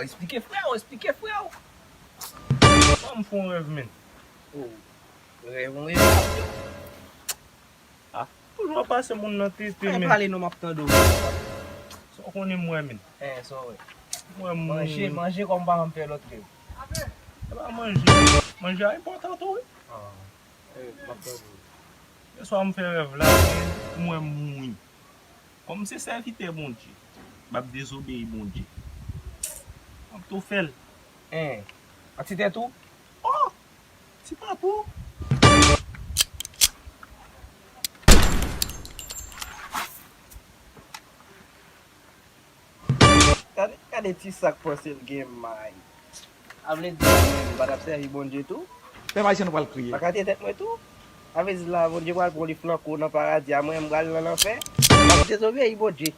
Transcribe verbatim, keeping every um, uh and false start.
Eksplike frè w, eksplike frè w. Ban m fè yon rèv, men. Oh, rèv, yon rèv. Ah, toujou ap pase moun nan tete, Ay, men. Pale non, m ap tande w. Sa w konnen m wè, men. Eh, sa w wè. M wè moun. Manje, manje kòm pa janm fè lòt rèv. E pa manje. Manje a enpòtan tou, wi. Ah, eh, m ap tande w. Yè swa m fè rèv la, men m wè m mouri. Kòm m se sèvitè Bondye, m ap dezobeyi Bondye. M ap tou fè l. Eh, ak ti tèt ou? Oh! Ti papou! Gade, gade ti sa k panse l gen may. A vle di mwen, m pa t ap sèvi Bondye tou? Pèp ayisyen nou pral kriye. Pa kate tèt mwen tou? A vle di la, Bondye pral pran li flanko nan paradi a, mwen, m pral nan lanfè? M ap dezobeyi Bondye.